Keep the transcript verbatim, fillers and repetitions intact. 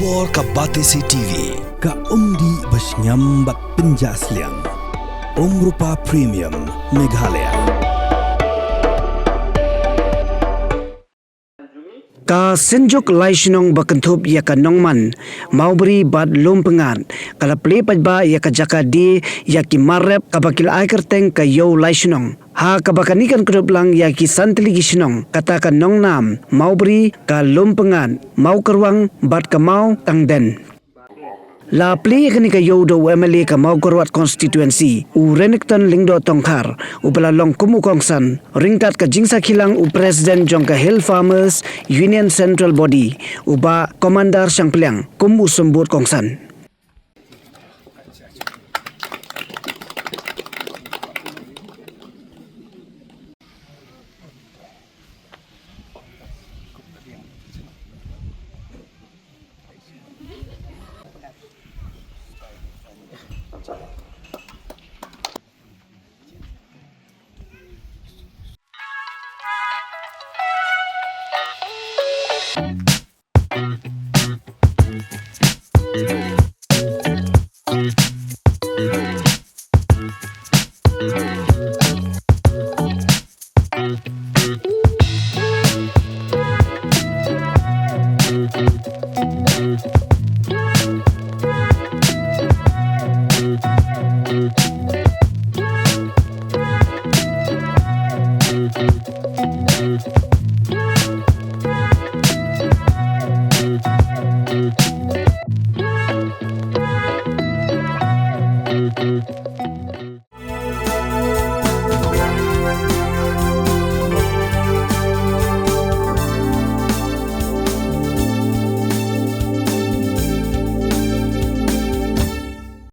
Or ka Batesi T V, ka umdih ba shngiam bad pynjah sliang. Umrupa Premium, Meghalaya. Ka Synjuk Lai Shnong ba kynthup ïa ka Nongman, Mawbri bad Lumpyngngad ka la plie paidbah ïa ka jaka die ïa ki mar rep kaba ki la ai kyrteng ka Ïew Lai Shnong. Ha kaba kane kan kdup lang ïa ki san tylli ki shnong, kata ka Nongnam, Mawbri, ka Lumpyngngad, Mawkyrwang bad ka Mawtangden. La plie ïa kane ka ïew da u M L A ka Mawkyrwat Constituency, u Renikton Lyngdoh Tongkhar, uba la long kum u kongsan, ryngkat ka jingsakhi lang u President jong ka Hill Farmers Union Central Body, u Bah Commander Shangpliang, kum u symbud kongsan.